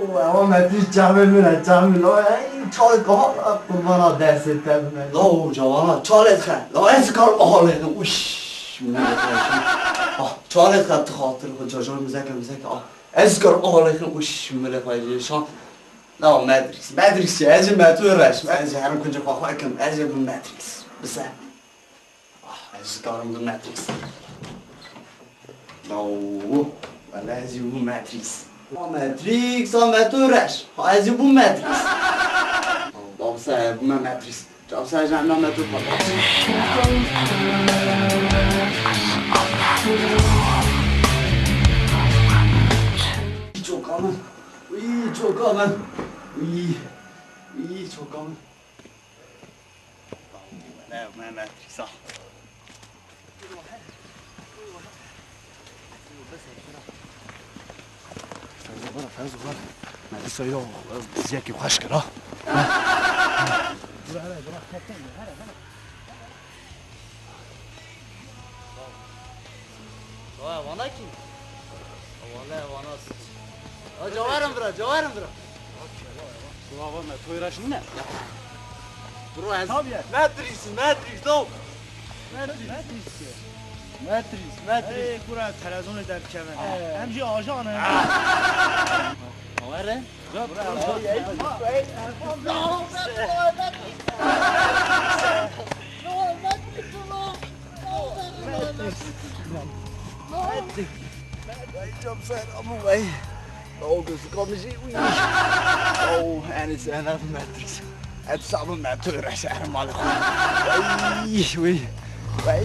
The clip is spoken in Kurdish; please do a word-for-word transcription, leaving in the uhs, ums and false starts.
Ewa Matrix çavê min e, çavê min. Ay, çalê kaha qurbana destê te bime. Lawo cavana, çalê xe. La ez karim ahalê xin. Uş, min e. Ah, çalê xe, ti xatir xwe, cacar mizeke, mizeke. Ah, ez karim ahalê xin. Uş, min e xwe jê şan. La Matrix, Matrix, ez ji Meto reş. Ez ji herim kunca xwe xwe kim. Ez ji bin Matrix. Bise. Ah, ez ji karim bin Matrix. Lawo, wele ez ji bin Matrix. A Matrix, a Meto reş. Ha, ez ji bin Matrix. Babse, bime Matrix. Babse, ji hemna Meto patlat. Çoka min. Uy, çoka min. Uy, uy, çoka min. Ne, ne, ne, sağ. Fevzo, bana, Fevzo, bana. Ne, söyle o, biziyeki kaç kere? Bura, hele, bura, hele, hele, hele. Vay, vana kim? Valla vana siz. Ya, cawarım bira, cawarım bira. Bura var mı? Toyraş ne? Bro, ez Tabii ya. Matrix, Matrix, lo. Matrix. Matrix. Matrix, Matrix. Ey, kura televizyonu derkeve. Ee. Hem jî ajan he. Aware? Vay, cam ser, abu vay. O gözü kalmış. Uy. O, yani sen nasıl Matrix? Hep sabun Matrix, sen mal. Vay, vay. Vay.